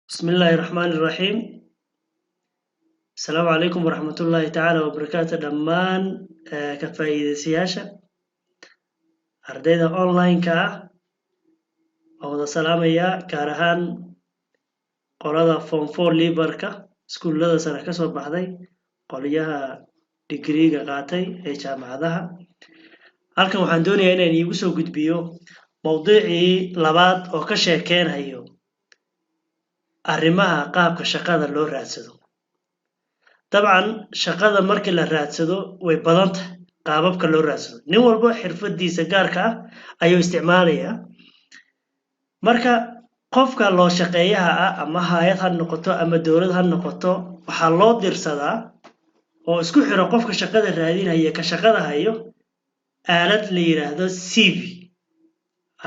بسم الله الرحمن الرحيم. Asalaamu calaykum waraxmatullaahi tacaala wabarakaatu. Dhammaan ka faa'iidaystayaasha, ardayda online-ka ah waan wada salaamayaa, gaar ahaan qolada form four leaverka, iskuullada sare ka soo baxday, qolyaha digriiga qaatay ee jaamacadaha. Halkan waxaan doonayaa inaan iigu soo gudbiyo mowduucii labaad oo ka sheekeynayo arrimaha qaabka shaqada loo raadsado. Dabcan, shaqada markii la raadsado way badan tahay qaababka loo raadsado. Nin walba xirfadiisa gaarka ah ayuu isticmaalayaa. Marka qofka loo shaqeeyaha ah, ama hay'ad ha noqoto ama dowlad ha noqoto, waxaa loo dirsadaa oo isku xiro qofka shaqada raadinaya ka shaqada hayo aalad la yidhaahdo CV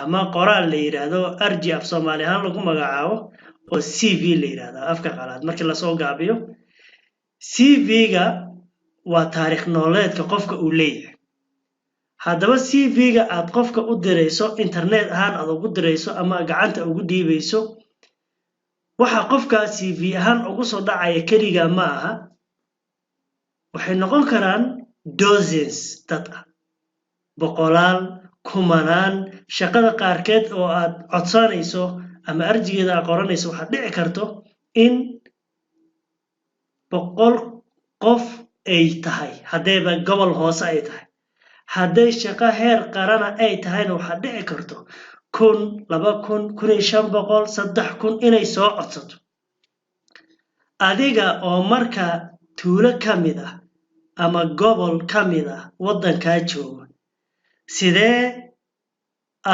ama qoraal la yidhaahdo arji, af Soomaali ahaan lagu magacaabo oo CV la yidhaahdo afka qalaad markii lasoo gaabiyo. CV-ga waa taariikh nololeedka qofka uu leeyahay. Haddaba, CV-ga aad qofka u dirayso, internet ahaan aad ugu dirayso ama gacanta ugu dhiibayso, waxa qofkaa CV ahaan ugu soo dhacaya keliga ma aha. Waxay noqon karaan dozens dad ah, boqolaal, kumanaan. Shaqada qaarkeed oo aad codsanayso ama arjigeeda aad qoranayso, waxaad dhici karto in 100 qof ay tahay haddayba gobol hoose ay tahay. Hadday shaqo heer qarana ay tahayna, waxaad dhici karto 1000, 2000, 1500, 3000 inay soo codsato. Adiga oo marka tuulo ka mid ah ama gobol ka mid ah waddankaa jooga, sidee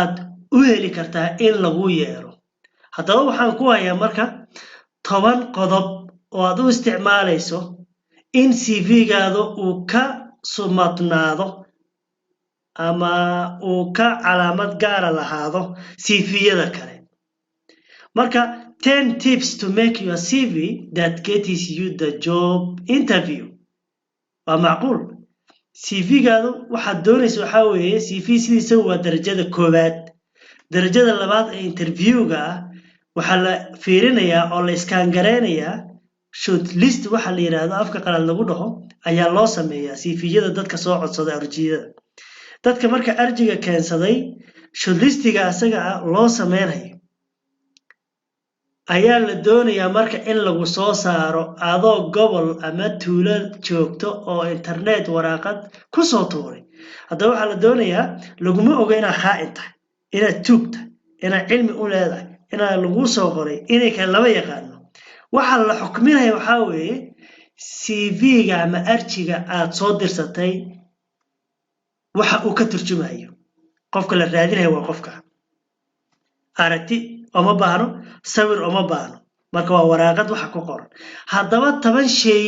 aad u heli kartaa in lagu yeero? Haddaba, waxaan ku hayaa marka 10 qodob oo aad u isticmaalayso in CV-gaada uu ka sumadnaado ama uu ka calaamad gaara lahaado CV-yada kale. Marka, 10 tips to make your CV that gets you the job interview. Waa macquul CV-gaadu waxaad doonaysa. Waxaa weeye, CV sidiisa waa darajada koowaad. Darajada labaad ee interviewga ah waxaa la fiirinayaa oo la scan gareynayaa short list waxa la yidhaahdo, afka qalaad lagu dhaho, ayaa loo sameeyaa CV-yada dadka soo codsada arjiyada. Dadka marka arjiga keensaday, shortlistiga asaga ah loo sameynayo ayaa la doonayaa marka in lagu soo saaro adoo gobol ama tuulo joogto oo internet waraaqad ku soo tuuray. Haddaba, waxaa la doonayaa, laguma oga inaad khaa'in tahay, inaad tuug tahay, inaad cilmi u leedahay, inaad laguu soo qoray, inay kale lama yaqaano. Waxaa la xukminaya waxaa weeye CV-ga ama arjiga aad soo dirsatay waxa uu ka turjumayo. Qofka la raadinayo waa qofka. Aragti oma baahno, sawir oma baahno. Marka waa waraaqad waxa ku qoran. Haddaba, 10 shay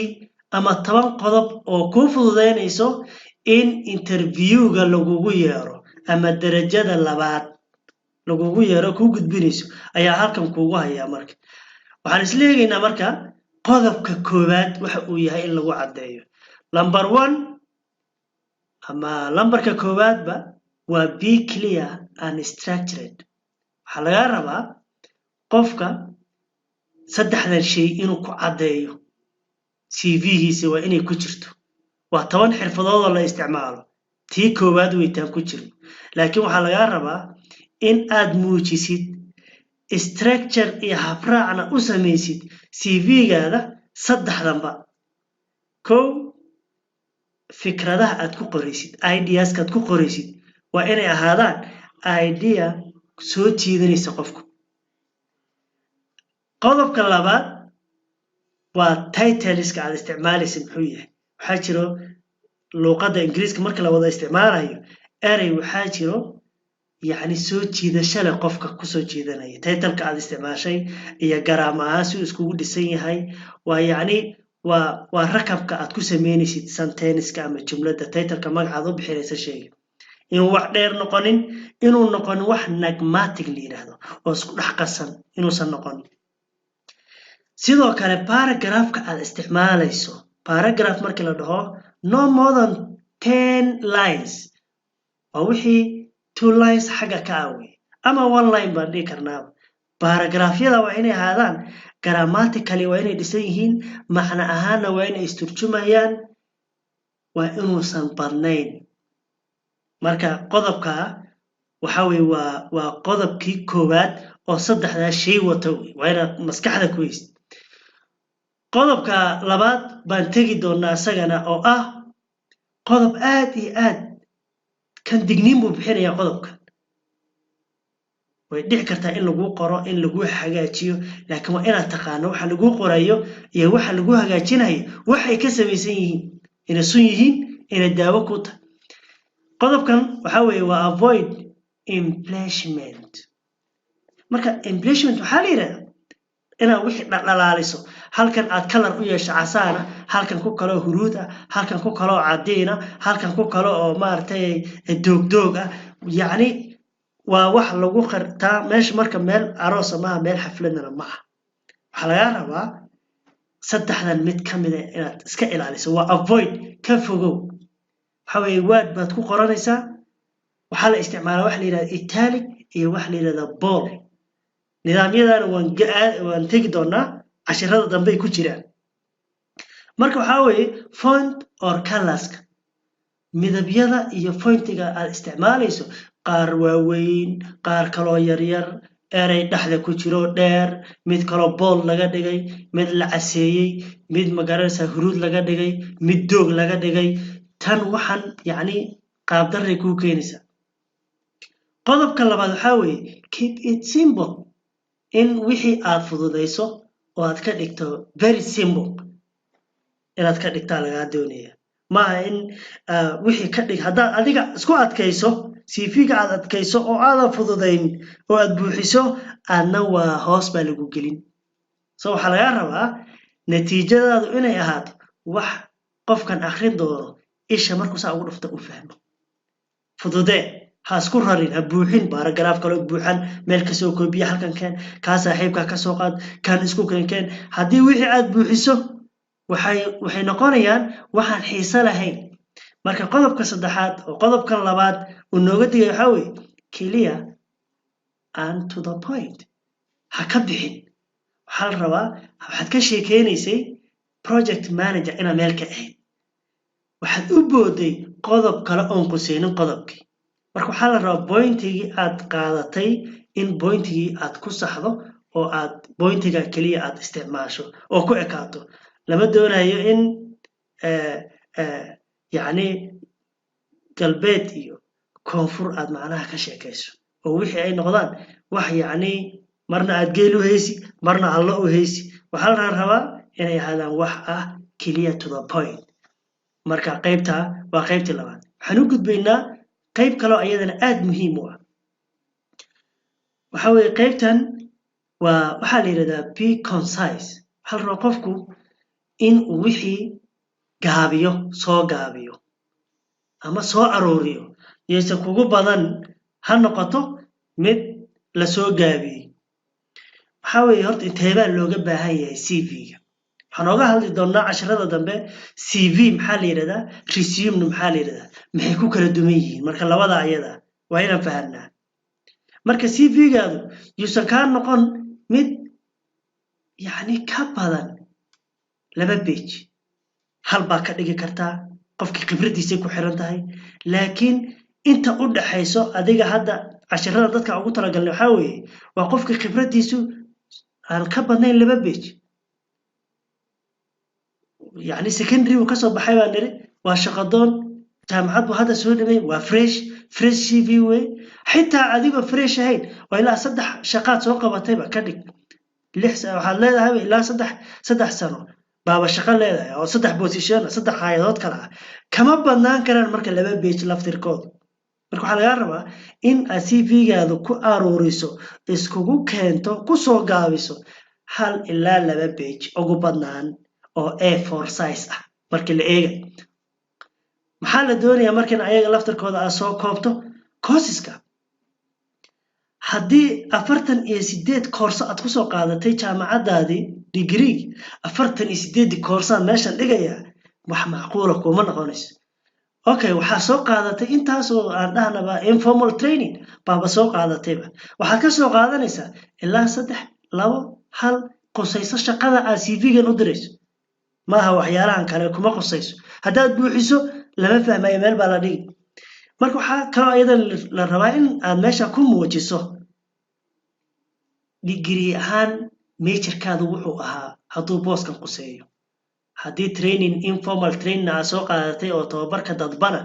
ama 10 qodob oo kuu fududaynayso in interviewga lagugu yeero ama darajada labaad lagugu yeero kuu gudbinayso ayaa halkan kuugu hayaa. Marka waxaan isla eegaynaa marka qodobka koowaad waxa uu yahay in lagu caddeeyo. Number one ama lambarka koowaadba waa be clear and structured. Waxaa lagaa rabaa qofka saddexdan shay inuu ku caddeeyo CV-giisa, waa inay ku jirto. Waa 10 xirfadoodoo la isticmaalo, tii koowaad weytaan ku jirno, laakiin waxaa lagaa rabaa in aad muujisid structure iyo habraacna u samaysid CV-gaada saddexdanba. Kow, fikradaha aad ku qoraysid, ideaska aad ku qoraysid, waa inay ahaadaan idea soo jiidanaysa qofku. Qodobka labaad waa titleska aad isticmaalaysa muxuu yahay. Waxaa jiro luuqadda Ingiriiska marka la wada isticmaalayo erey, waxaa jiro yacni soo jiidasho leh, qofka kusoo jiidanaya. Titleka aad isticmaashay iyo grammar ahaan si uu iskugu dhisan yahay, waa yacni waa rakabka aad ku sameynaysid sentenceska ama jumladda. Titleka, magacaad u bixinaysa shayga, inuu wax dheer noqonin, inuu noqonin wax enigmatic la yidhaahdo oo isku dhex qasan inuusan noqonin. Sidoo kale, paragraphka aad isticmaalayso, paragraph markii la dhaho, no more than 10 lines, waa wixii two lines xagga ka ah wey, ama one line baan dhihi karnaaba. Paragraph-yada waa inay ahaadaan grammatically, waa inay dhisan yihiin, macno ahaanna waa inay isturjumayaan, waa inuusan badnayn. Marka qodobka waxa weye waa qodobkii koowaad oo saddexdaa shay wata wey, waa inaad maskaxda ku heysid. Qodobka labaad baan tegi doonaa isagana, oo ah qodob aad iyo aad kan digniin buu bixinayaa. Qodobkan way dhici kartaa in laguu qoro, in laguu hagaajiyo, laakiin waa inaad taqaano waxa laguu qorayo iyo waxa laguu hagaajinayo waxay ka samaysan yihiin, inay sun yihiin, inay daawo ku tahay. Qodobkan waxa weeye waa avoid embellishment. Marka embellishment waxaa la yidhahdaa inaad wixii dhaldhalaaliso, halkan aad color u yeesho casaana, halkan ku kaloo huruud ah, halkan ku kaloo cadiina, halkan ku kale oo maaragtay doogdoog ah. Yacni waa wax lagu qartaa meesha. Marka meel aroosa maaha, meel xafladana ma aha. Waxaa lagaa rabaa saddexdan mid ka mida inaad iska ilaaliso. Waa avoid, ka fogow. Waxa weeye Word baad ku qoranaysaa, waxaa la isticmaalaa waxa la yidhahda italic iyo waxa la yidhahda bold. Nidaamyadana waan tegi doonaa, cashirada dambe ay ku jiraan. Marka waxaa weeye font or colors-ka, midabyada iyo font-iga aad isticmaalayso, qaar waaweyn, qaar kaloo yaryar, erey dhexda ku jiro dheer, mid kaloo bold laga dhigay, mid la caseeyey, mid magaranaysaa huruud laga dhigay, mid doog laga dhigay, tan waxaan yacni qaabdarray kuu keenaysaa. Qodobka labaad waxaa weeye keep it simple, in wixii aad fududayso oo aad ka dhigto very simple inaad ka dhigtaa lagaa doonaya. Maaha in wixii ka dhig haddaad adiga isku adkayso, CV-ga aad adkayso oo aadan fududayn oo aad buuxiso, aadna waa hoos baa lagu gelin. So waxaa lagaa rabaa natiijadaadu inay ahaato wax qofkan akrin doono isha markuu saa ugu dhufto u fahmo. Fududee, ha isku rarin, ha buuxin paragraph kaloo buuxan, meel kasoo koobiya, halkan keen, kaa saaxiibkaa kasoo qaad, kan isku keen. Haddii wixii aad buuxiso, waxay noqonayaan waxaan xiise lahayn. Marka qodobka saddexaad oo qodobkan labaad uu nooga digay waxaa weeye clear and to the point, ha ka bixin. Waxaa la rabaa waxaad ka sheekeynaysay project manager inaad meel ka ahayd, waxaad u booday qodob kale oon quseynin qodobkii. Marka waxaa la rabaa point-igii aad qaadatay in point-igii aad ku saxdo oo aad point-iga keliya aad isticmaasho oo ku ekaato. Lama doonayo in yacni galbeed iyo koonfur aad macnaha ka sheekayso oo wixii ay noqdaan wax yacni marna aad geel u haysi, marna allo u haysi. Waxaa la rabaa inay ahaadaan wax ah clear to the point. Marka qaybta waa qaybtii labaad. Waxaan u gudbaynaa qayb kaloo iyadana aad muhiim u ah. Waxa weeye qaybtan waa waxaa la yidhahdaa be concise. Waxaa la rabaa qofku in uu wixii gaabiyo, soo gaabiyo ama soo arooriyo, yaysan kugu badan, ha noqoto mid la soo gaabiyey. Waxaa weeye horta inteebaa looga baahan yahay CV-ga? Waxaan ooga hadli doonnaa casharada dambe CV maxaa la yidhahdaa, resume-na maxaa la yidhahdaa, maxay ku kala duwan yihiin. Marka labada ayada waa inaan fahamnaa. Marka CV-gaadu yuusan kaa noqon mid yacni ka badan 2 page. Hal baa ka dhigi kartaa, qofkii khibraddiisay ku xiran tahay, laakiin inta u dhaxayso adiga hadda casharada dadka ugu talagalnay waxaa weeye waa qofkii khibraddiisu aan ka badnayn 2 page. Yacni secondary uu kasoo baxay baan niri, waa shaqadoon, jaamacad buu hadda soo dhamay, waa fresh CV wey. Xitaa adigoo fresh ahayn oo ilaa saddex shaqaad soo qabatayba ka dhig 6. Waxaad leedahayba ilaa saddex sano baaba shaqo leedahay oo saddex position, saddex hay'adood kale ah, kama badnaan karaan marka 2 page laftirkooda. Marka waxaa lagaa rabaa in aad CV-gaada ku aruuriso, iskugu keento, kusoo gaabiso 1 ilaa 2 page ugu badnaan oo A4 size ah. Markii la eega maxaa la doonayaa markan ayaga laftirkooda aad soo koobto courses-ka. Haddii 48 koorso aad kusoo qaadatay jaamacaddaadii degree, 48-dii koorsaan meeshan dhigayaa, wax macquula kuma noqonayso. Okay, waxaa soo qaadatay intaasoo aan dhahnaba informal training baaba soo qaadatayba. Waxaad ka soo qaadanaysaa ilaa saddex, labo, hal qusayso shaqada aad CV-gan u dirayso. Maaha waxyaalahan kale kuma qusayso. Haddaad buuxiso lama fahmayo, meel baa la dhigi. Marka waxaa kaloo iyada la rabaa in aad meesha ku muujiso degree ahaan majorkaadu wuxuu ahaa, hadduu booskan quseeyo. Haddii training, informal training aad soo qaadatay oo tababarka dadbana,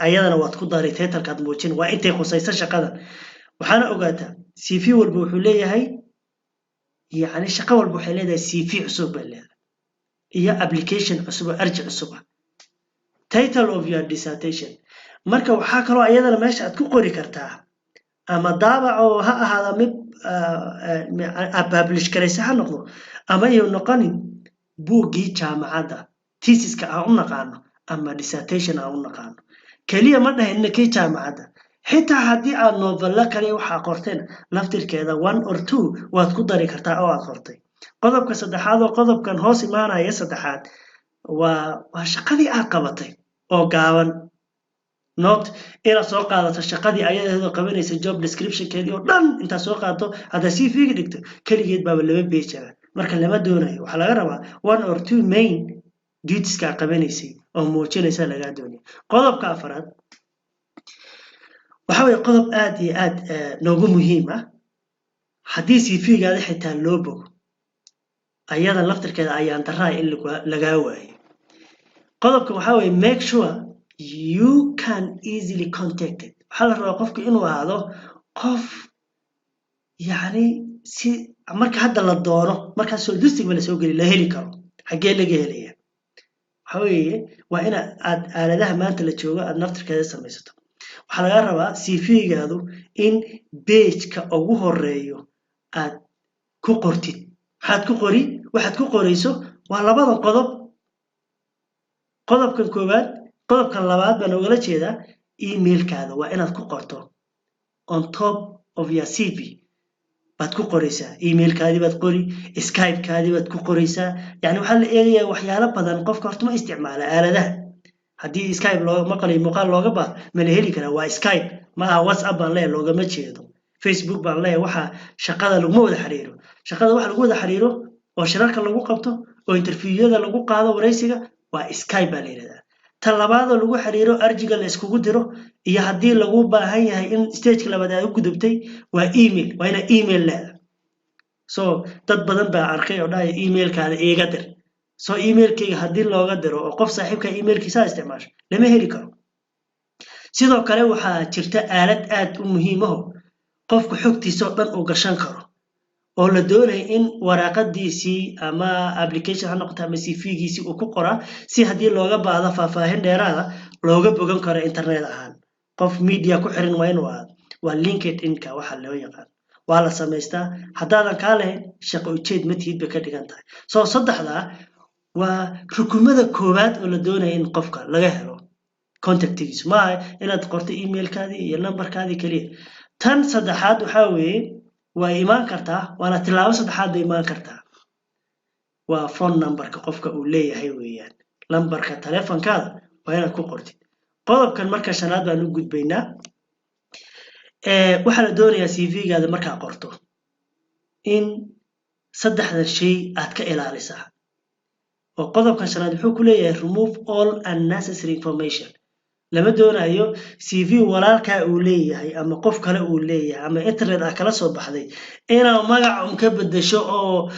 ayadana waad ku dari, titlekaad muujin waa intay khusayso shaqada. Waxaana ogaataa CV walba wuxuu leeyahay, yacni shaqo walba waxay leedahay CV cusub bay leedahay iyo application cusub oo arji cusub ah. Title of your dissertation. Marka waxaa kaloo ayadana meesha aad ku qori kartaa, ama daabac oo ha ahaada mid aad publish garaysa ha noqdo ama iyu noqonin, buuggii jaamacadda, thesiska aan u naqaano ama dissertation aan u naqaano. Keliya ma dhahin kii jaamacadda, xitaa haddii aad novello kale waxaa qorteen laftirkeeda, one or two waad ku dari kartaa oo aad qortay. Qodobka saddexaad oo qodobkan hoos imaanaya saddexaad waa shaqadii aad qabatay oo gaaban, not inaad soo qaadato shaqadii ayadeedoo qabanaysa, job descriptionkeedii oo dhan intaad soo qaadato haddaad CV-ga dhigto, keligeed baaba laba page ah. Marka lama doonayo. Waxaa laga rabaa one or two main dutieska aad qabanaysay oo muujinaysa lagaa doonaya. Qodobka afaraad waxa weeye qodob aad iyo aad noogu muhiim ah. Haddii CV-gaada xitaa loo bogo, ayada laftirkeeda ayaan daraa in lagaa waayo. Qodobka waxaa weeye make sure you can easily contacted. Waxaa la rabaa qofku inuu ahaado qof, yacni, si marka hadda la doono, markaa soo lasoo geli, la heli karo. Xaggee laga helaya? Waxa weeye waa ina aad aaladaha maanta la joogo aad naftirkeeda samaysato. Waxaa laga rabaa CV-gaadu in pageka ugu horeeyo aad ku qortid. Maxaad ku qori? Waxaad ku qorayso waa labadan qodob. Qodobkan koowaad, qodobkan labaad baan ogala jeedaa. Emailkaada waa inaad ku qorto on top of your CV baad ku qoraysaa. Emailkaadii baad qori, Skypekaadii baad ku qoraysaa. Yani waxaa la eegayaa waxyaalo badan. Qofka horta ma isticmaala aaladaha? Haddii Skype loo maqlayo, muuqaal looga baahdo, ma la heli karaa? Waa Skype, ma aha WhatsApp baan leeyahay, loogama jeedo Facebook baan leeyahay. Waxa shaqada laguma wada xiriiro. Shaqada waxa lagu wada xiriiro oo shirarka lagu qabto oo interviewada lagu qaado, waraysiga, waa Skype baa la yidhahdaa. Ta labaadoo lagu xiriiro, arjiga la iskugu diro iyo haddii lagu baahan yahay in stageka labaad aad u gudubtay, waa email. Waa inaa email leedahay. So dad badan baa arkay oo dhahaya emailkaada iiga dir. So emailkayga haddii looga diro oo qof saaxiibka emailkiisa isticmaasho, lama heli karo. Sidoo kale waxaa jirta aalad aad u muhiimaho qofku xogtiisa oo dhan uu gashan karo oo la doonaya in waraaqadiisii ama application ha noqoto ama CV-giisii uu ku qoraa, si haddii looga baahdo faahfaahin dheeraada looga bogan karo internet ahaan. Qof media ku xiran waa inuu ahaado. Waa LinkedIn-ka waxa loo yaqaan. Waa la samaystaa. Haddaadan kaa lahayn, shaqo ujeed ma tihid bay ka dhigan tahay. So saddexdaa waa rukumada koowaad oo la doonaya in qofka laga helo contactigiisu. Maaha inaad qorto emailkaadii iyo numberkaadii keliya. Tan saddexaad waxaa weeye, waa imaan kartaa, waana tilaabo saddexaad bay imaan kartaa, waa phone numberka qofka uu leeyahay weeyaan. Lambarka taleefonkaada waa inaad ku qortid. Qodobkan marka shanaad baan u gudbaynaa. Waxaa la doonayaa CV-gaada markaa qorto in saddexdan shay aad ka ilaalisaa. Oo qodobkan shanaad wuxuu ku leeyahay remove all unnecessary information. Lama doonayo CV walaalkaa uu leeyahay ama qof kale uu leeyahay ama internet ah kala soo baxday inaa magac un ka bedesho oo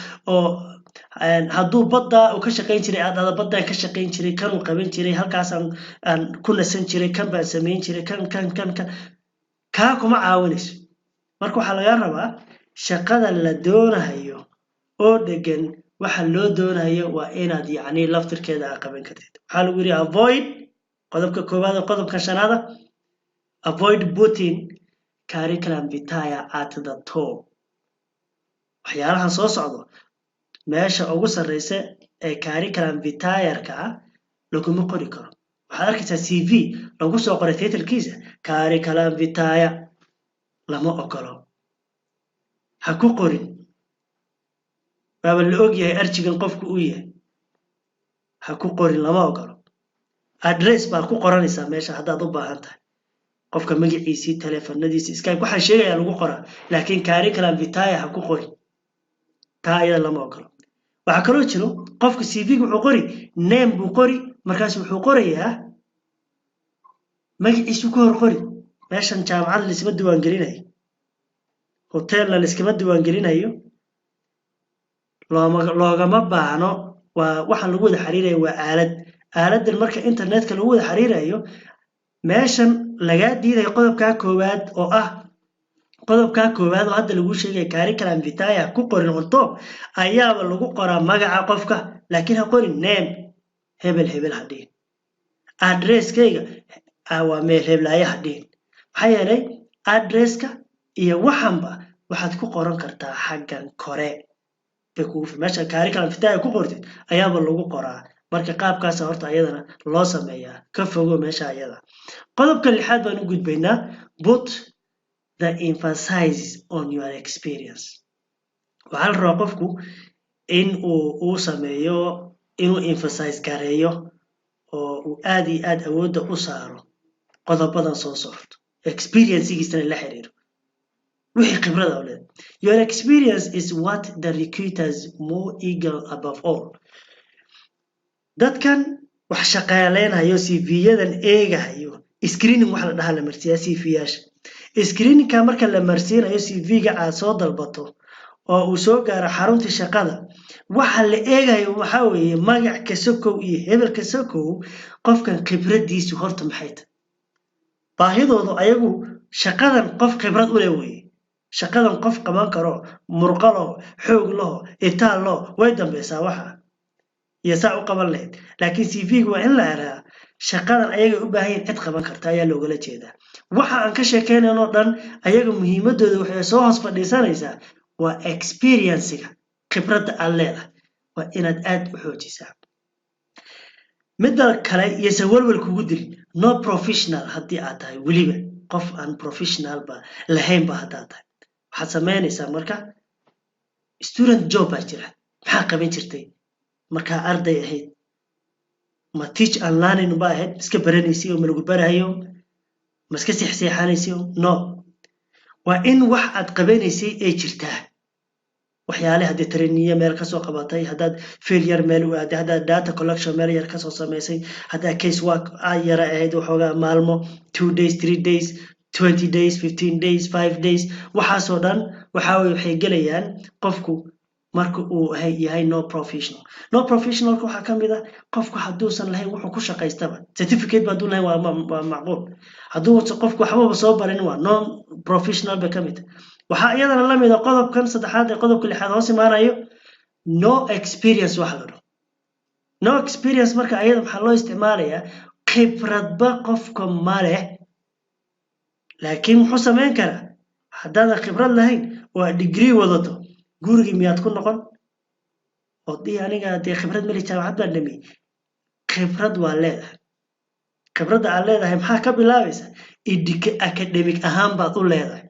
hadduu badda uu ka shaqayn jiray aad ada baddaan ka shaqayn jiray, kanuu qaban jiray, halkaasaan aan ku nasan jiray, kan baan samayn jiray, kan kan kan kan kaa kuma caawinayso. Marka waxaa laga rabaa shaqada la doonayo oo dhegan, waxa loo doonayo waa inaad, yacni, laftirkeeda aad qaban kartid. Waxaa lagu yidhi avoid, qodobka koowaad oo qodobka shanaada, avoid putting curriculum vitae at the top. Waxyaalahan soo socdo meesha ugu sarreysa ee curriculum vitae-ka ah laguma qori karo. Waxaad arkaysaa CV lagu soo qoray titlekiisa curriculum vitae. Lama ogolo, ha ku qorin. Waaba la og yahay arjigan qofku uu yahay. Ha ku qorin, lama ogolo. Address baa ku qoranaysaa meesha haddaad u baahan tahay, qofka magaciisii, taleefanadiisii, Skype, waxaan sheegayaa lagu qoraa, laakiin curriculum vitae ha ku qorin. Taa ayada lama ogolo. Waxaa kaloo jiro qofka CV-ga wuxuu qori, name buu qori, markaas wuxuu qorayaa magaciisuu ku hor qori. Meeshan jaamacad laiskama diiwaangelinayo, hotelna laiskama diiwaangelinayo, looma loogama baahno. Waa waxaan lagu wada xiriirayo waa aalad. Aaladdan marka internetka lagu wada xiriirayo, meeshan lagaa diidayo qodobkaa koowaad oo ah qodobkaa koowaad oo hadda laguu sheegaya, curriculum vitae ha ku qorin. On top ayaaba lagu qoraa magaca qofka, laakiin ha qorin name hebel hebel, ha dhihin addresskayga waa meel heblaaye, ha dhihin. Maxaa yeelay addresska iyo waxanba waxaad ku qoran kartaa xaggan kore bay kugu. Meesha curriculum vitae ku qortid ayaaba lagu qoraa. Marka qaabkaasa horta ayadana loo sameeyaa, ka fogo meesha ayada. Qodobka lixaad baan u gudbaynaa: put the emphasis on your experience. Waxaa la rabaa qofku in uu sameeyo inuu emphasize gareeyo oo uu aad iyo aad awoodda u saaro qodobadan soo socto, experiencegiisana la xiriiro wixii khibrada u leedahay. Your experience is what the recruiters more eager above all. Dadkan wax shaqaaleynayo, CV-yadan eegahayo, screening waxa la dhahaa la marsiiyaa CV-yaasha. Screeningka marka la marsiinayo CV-ga aad soo dalbato oo uu soo gaaro xaruntii shaqada, waxa la eegayo waxaa weeye magac kasokow iyo hebel kasokow, qofkan khibraddiisu horta maxay tahay? Baahidoodu ayagu shaqadan qof khibrad u leh weeye. Shaqadan qof qaban karo, murqalo, xoog laho, itaal laho, way dambeysaa waxa iyo saa u qaban lahayd, laakiin CV-ga waa in la helaa. Shaqadan ayagay u baahan yihin cid qaban karta ayaa loogala jeedaa. Waxa aan ka sheekeynayn oo dhan ayaga muhiimadooda waxay soo hoos fadhiisanaysaa waa experiencega. Khibradda aad leedahay waa inaad aad u xoojisaa. Midda kale, yaysan welwel kugu dilin no professional haddii aad tahay. Weliba qof aan professional ba lahayn ba haddaad tahay, waxaad samaynaysaa marka student job baa jira. Maxaa qaban jirtay markaa arday ahayd? Ma teach and learning ba ahayd, iska baranaysay oo ma lagu barahayo, ma iska seexseexanaysay? No, waa in wax aad qabanaysay ay jirtaa. Waxyaale haddii trainingyo meel kasoo qabatay, haddaad failure meel u aaday, haddaad data collection meel yar kasoo samaysay, haddaad case work yara ahayd waxoogaa maalmo, 2 days, 3 days, 20 days, 15 days, 5 days, waxaasoo dhan waxa weye waxay gelayaan qofku marka uu yahay no professional. No professionalka waxaa ka mid ah qofku hadduusan lahayn wuxuu ku shaqaystaba, certificate ba hadduu lahayn waa macquul. Hadduu qofku waxbaba soo barin, waa non professional bay ka mid tahay. Waxaa iyadana la mid a qodobkan saddexaad ee qodobka lixaad hoos imaanayo, no experience waxa la dhaho. No experience marka ayada maxaa loo isticmaalayaa? Khibradba qofka ma leh, laakiin muxuu samayn karaa? Haddaadan khibrad lahayn oo aad degree wadato, gurigii miyaad ku noqon oo dhihi aniga dee khibrad mali, jaamacad baan dhamiyey? Khibrad waa leedahay. Khibradda aad leedahay maxaa ka bilaabaysa? Academic ahaan baad u leedahay,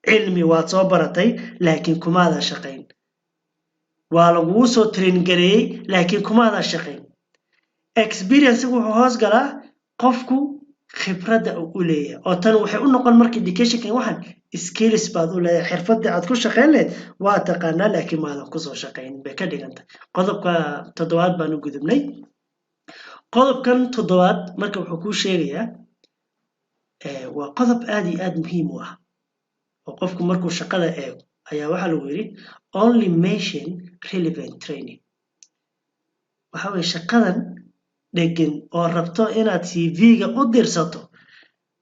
cilmi waad soo baratay, laakiin kumaadan shaqayn. Waa laguu soo train gareeyey, laakiin kumaadan shaqayn. Experiencegu wuxuu hoos galaa qofku khibradda uu u leeyahay, oo tan waxay u noqon marka educationkan waxaan skills baad u leedahay, xirfadda aad ku shaqayn lahayd waa taqaanaa, laakiin maadan kusoo shaqayn bay ka dhigantay. Qodobka toddobaad baan u gudubnay. Qodobkan toddobaad marka wuxuu kuu sheegayaa, waa qodob aad iyo aad muhiim u ah oo qofku markuu shaqada eego ayaa waxaa lagu yidhi: only mention relevant training. Waxa weye shaqadan dhegan oo rabto inaad CV-ga u dirsato,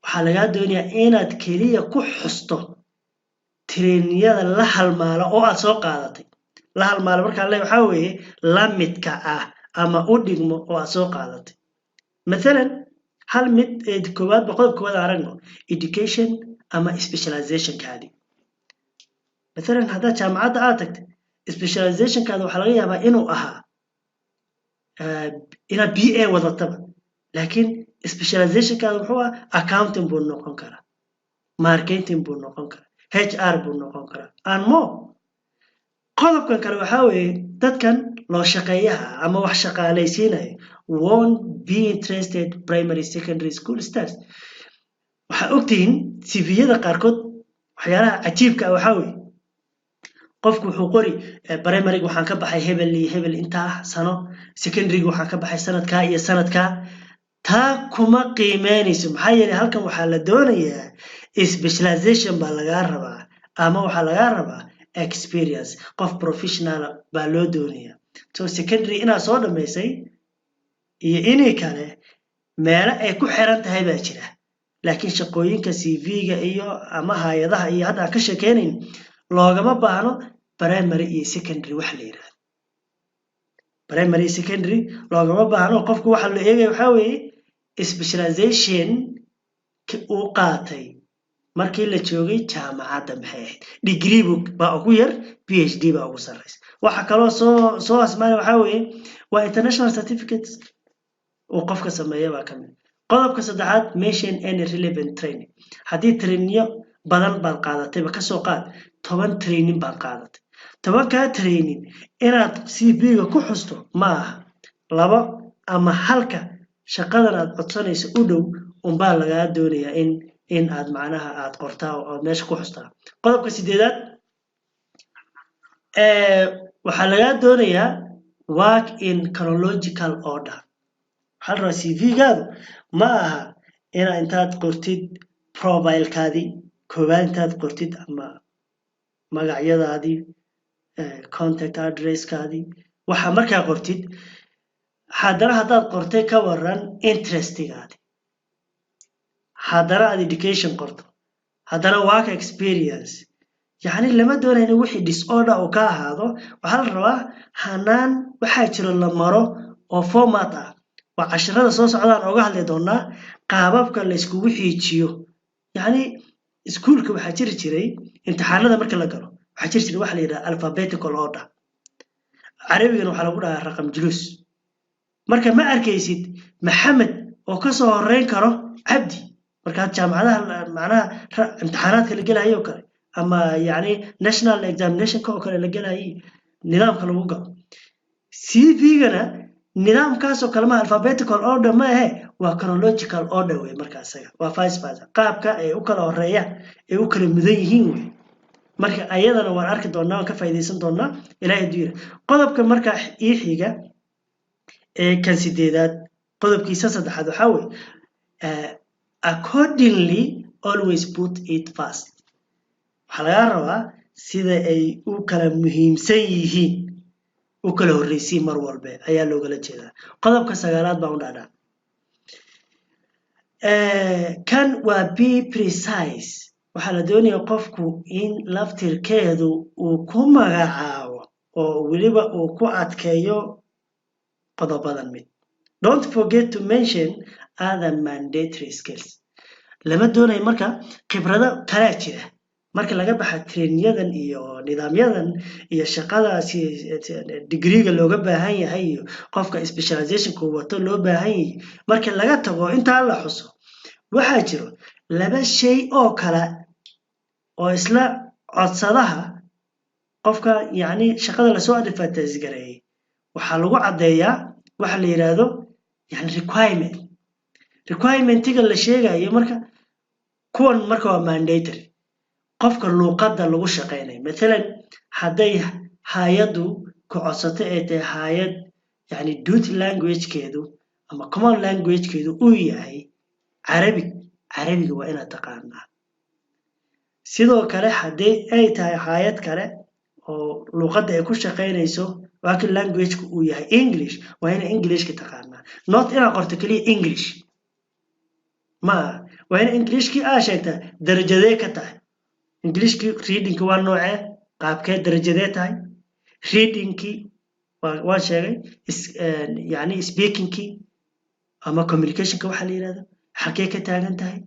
waxaa lagaa doonayaa inaad keliya ku xusto trainingyada la halmaala oo aad soo qaadatay. La halmaala markaan le waxaa weeye la midka ah ama u dhigmo oo aad soo qaadatay. Mathalan hal mid koowaad ba, qodob koowaad aan aragno, education ama specializationkaadi. Mathalan haddaad jaamacadda aad tagtay, specializationkaada waxaa laga yaabaa inuu ahaa inaad BA wadataba, laakiin specializationkaada muxuu ah? Accounting buu noqon karaa, marketing buu noqon karaa, HR buu noqon karaa and more. Qodobkan kale waxaa weeye, dadkan loo shaqeeyaha ama wax shaqaalaysiinayo won't be interested primary, secondary school stars. Waxaa ogtihiin CV-yada qaarkood waxyaalaha cajiibka ah waxaa weeye, qofku wuxuu qori primaryga waxaan ka baxay hebel iyo hebel intaa sano, secondaryga waxaan ka baxay sanadkaa iyo sanadkaa. Taa kuma qiimeynayso, maxaa yeelay halkan waxaa la doonayaa specialization baa lagaa rabaa ama waxaa lagaa rabaa experience. Qof professional baa loo doonaya. So secondary inaad soo dhammaysay iyo inii kale meelo ay ku xiran tahay baa jira, laakiin shaqooyinka CV-ga iyo ama hay-adaha iyo hadda aan ka sheekeynayn loogama baahno primary iyo secondary. Wax la yidhahdo primary iyo secondary loogama baahno. Qofku waxa la eegaya waxaa weeye specialization uu qaatay markii la joogay jaamacadda. Maxay ahayd? Degree baa ugu yar, PhD baa ugu sarreysa. Waxa kaloo soo asmaanaya waxaa weeye waa international certificates uu qofka sameeya baa ka mid. Qodobka saddexaad, mention any relevant training. Haddii trainingyo badan baad qaadatayba, kasoo qaad 10 training baad qaadatay, 10-kaa training inaad CV-ga ku xusto ma aha. Labo ama halka shaqadan aad codsanayso u dhow unbaa lagaa doonayaa in aad macnaha aad qortaa oo meesha ku xustaa. Qodobka sideedaad, waxaa lagaa doonayaa work in chronological order. Waxaa la rabaa CV-gaadu ma aha inaa intaad qortid profilekaadii koowaad, intaad qortid ama magacyadaadii, contact addresskaadii, waxaa markaa qortid, haddana haddaad qortay ka waran interestigaadi, haddana aad education qorto, haddana work experience. Yacni lama doonayo in wixii disorder uu ka ahaado. Waxaa la rabaa hanaan waxaa jiro la maro oo format ah. Waa casharada soo socdaan ooga hadli doonaa qaababka la iskugu xiijiyo. Yacni iskuulka waxaa jiri jiray imtixaanada marka la galo, waxaa jiri jiray waxa la yidhaha alphabetical order. Carabigana waxaa lagu dhahaa رقم جلوس. Marka ma arkaysid Maxamed oo kasoo horeyn karo Cabdi markaad jaamacadaha macnaha imtixaanaadka la gelayo oo kale ama yacni national examinationka oo kale la gelayay, nidaamka lagu galo. CV-gana nidaamkaasoo kale ma alphabetical order ma ahe, waa chronological order wey. Marka isaga waa vice versa, qaabka ay u kala horeeyaan ay u kala mudan yihiin wey. Marka ayadana waan arki doonaa, waan ka faa'iidaysan doonaa, Ilahay hadduu yira. Qodobka marka ii xiga ee kan sideedaad, qodobkiisa saddexaad, waxaa weye accordingly always put it first. Waxaa lagaa rabaa sida ay u kala muhiimsan yihiin u kala horreysiin mar walbe ayaa loogala jeedaa. Qodobka sagaalaad baan u dhacdaa. Kan waa be precise. Waxaa la doonaya qofku in laftirkeedu uu ku magacaabo oo weliba uu ku adkeeyo qodobadan mid. Don't forget to mention other mandatory skills. Lama doonayo marka khibrado kalaa jira marka laga baxa trainingyadan iyo nidaamyadan iyo shaqadaasi degreega looga baahan yahay iyo qofka specializationka uu wato loo baahan yahay. Marka laga tago intaa la xuso, waxaa jiro laba shay oo kale oo isla codsadaha, qofka yacni shaqada lasoo advertise gareeyay, waxaa lagu caddeeyaa waxa la yidhaahdo yani requirement. Requirementiga la sheegayo marka kuwan marka waa mandatory. Qofka luuqadda lagu shaqeynayo, mathalan hadday hay-addu ku codsato ay tahay hay-ad yani duty languagekeedu ama common languagekeedu uu yahay Carabic, Carabiga waa inaad taqaanaa. Sidoo kale haddii ay tahay hay-ad kale oo luuqadda ay ku shaqeynayso working languageka uu yahay English, waa ina Englishka taqaanaa. Not inaad qorto keliya English ma aha, waa ina Englishkii aa sheegtaa darajadee ka tahay Englishkii. Readingki waa noocee, qaabkee, darajadee tahay readingkii waan sheegay, yani speakingkii ama communicationka waxaa la yihahdo halkee ka taagan tahay,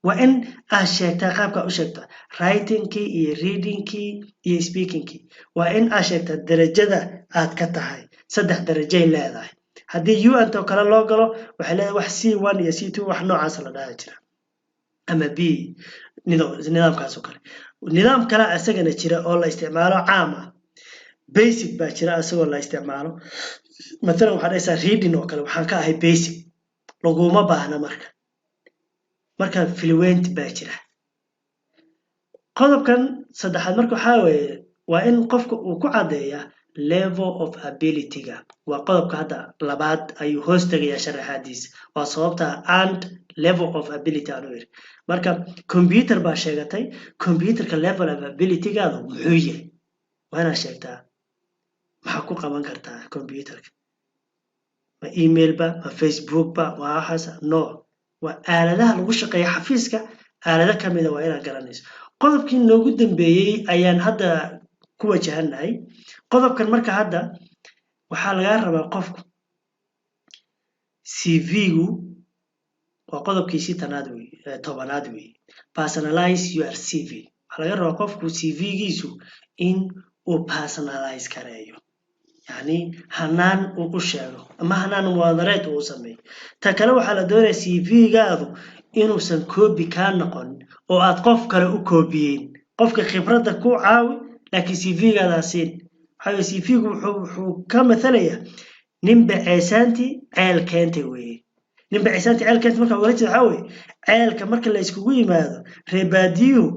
waa in aad sheegtaa qaabkaa u sheegtaa. Writingkii iyo readingkii iyo speakingkii waa in aad sheegtaa darajada aad ka tahay. Saddex darajay leedahay. Haddii UN oo kale loo galo, waxay leedahay wax C1 iyo C2, wax noocaas la dhaha jira, ama B, nidaamkaas oo kale. Nidaam kale isagana jira oo la isticmaalo caam ah. Basic baa jira isagoo la isticmaalo. Mathalan, waxaad dhahaysaa reading oo kale waxaan ka ahay basic, laguma baahna. Marka fluent baa jira. Qodobkan saddexaad marka waxaa weeye, waa in qofka uu ku caddeeya level of ability-ga. Waa qodobka hadda labaad ayuu hoos tegayaa sharaxaadiisa. Waa sababta and level of ability aan u iri. Marka computer baa sheegatay, computerka level of ability-gaadu muxuu yahay? Waa inaad sheegtaa maxaa ku qaban kartaa computerka. Ma email ba, ma Facebook ba, waa waxaas? No, waa aaladaha lagu shaqeeya xafiiska, aalado kamida waa inaad garanayso. Qodobkii noogu dambeeyey ayaan hadda ku wajahannahay. Qodobkan marka hadda waxaa lagaa rabaa qofku CV-gu waa qodobkiisii tanaad wey, 10aad wey. Personalize your CV. Waxaa laga rabaa qofku CV-giisu in uu personalize kareeyo, yacni hanaan uu u sheego ama hanaan muwaadareed uu u sameeyo. Ta kale, waxaa la doonaya CV-gaadu inuusan copy kaa noqon oo aad qof kale u koobiyeyn. Qofka khibradda ku caawi, laakiin CV-gaadaa siin. Waxaa weye, CV-gu wuxuu ka mathalayaa ninba ceesaantii ceel keentay weeye. Ninba ceesaantii ceel keentay marka ugala jeeda, waxaa weeye, ceelka marka la iskugu yimaado, reer baadiyuhu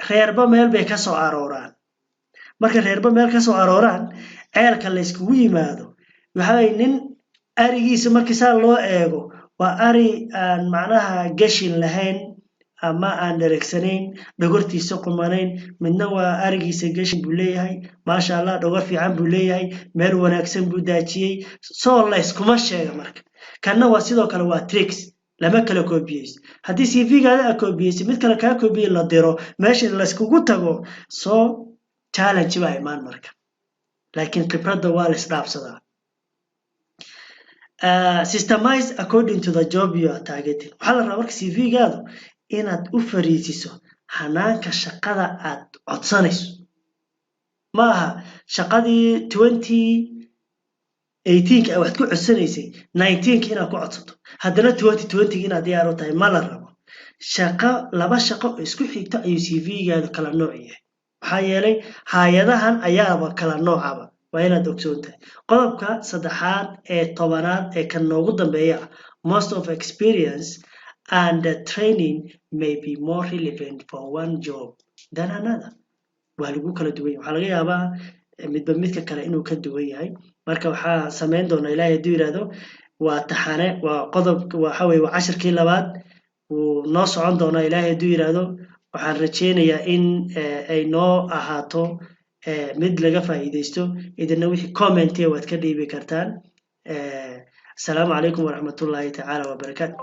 reerba meel bay ka soo arooraan. Marka reerba meel ka soo arooraan, ceelka la iskugu yimaado, waxaa weye, nin arigiisa markii saa loo eego waa ari aan macnaha gashin lahayn ama aan dhereegsanayn, dhogortiisa qumanayn. Midna waa arigiisa gashin buu leeyahay, maasha Allah, dhogor fiican buu leeyahay, meel wanaagsan buu daajiyey. Soo layskuma sheega. Marka kanna waa sidoo kale, waa tricks, lama kala koobiyeyso. Haddii CV-gaada aad koobiyeyso, mid kale kaa koobiyey la diro, meesha layskugu tago, soo challenge baa imaan. Marka laakiin khibradda waa la isdhaafsadaa. Systemize according to the job you are targeting. Waxaa la rabaa marka CV-gaadu inaad u fariisiso hanaanka shaqada aad codsanayso. Ma aha shaqadii 2018-ka waxaad ku codsanaysay 19-ka inaad ku codsato, haddana 2020 inaad diyaar u tahay, ma la rabo. Shaqo, laba shaqo oo isku xigto ayuu CV-gaadu kala nooc yahay, maxaa yeelay hay-adahan ayaaba kala noocaba. Waa inaad ogsoon tahay. Qodobka saddexaad ee 10aad ee kan noogu dambeeya ah, most of experience and the training may be more relevant for one job than another. Waa lagu kala duwan yahay. Waxaa laga yaabaa midba midka kale inuu ka duwan yahay. Marka waxaa samayn doonaa, Ilaahay hadduu yidhaahdo, waa taxane, waa qodob, waxa weye, waa cashirkii labaad, wuu noo socon doonaa Ilaahay hadduu yidhaahdo. Waxaan rajeynayaa in ay noo ahaato mid laga faa'iidaysto. Idina wixii comment waad ka dhiibi kartaan. Asalaamu calaykum waraxmatullaahi tacaala wabarakaatu.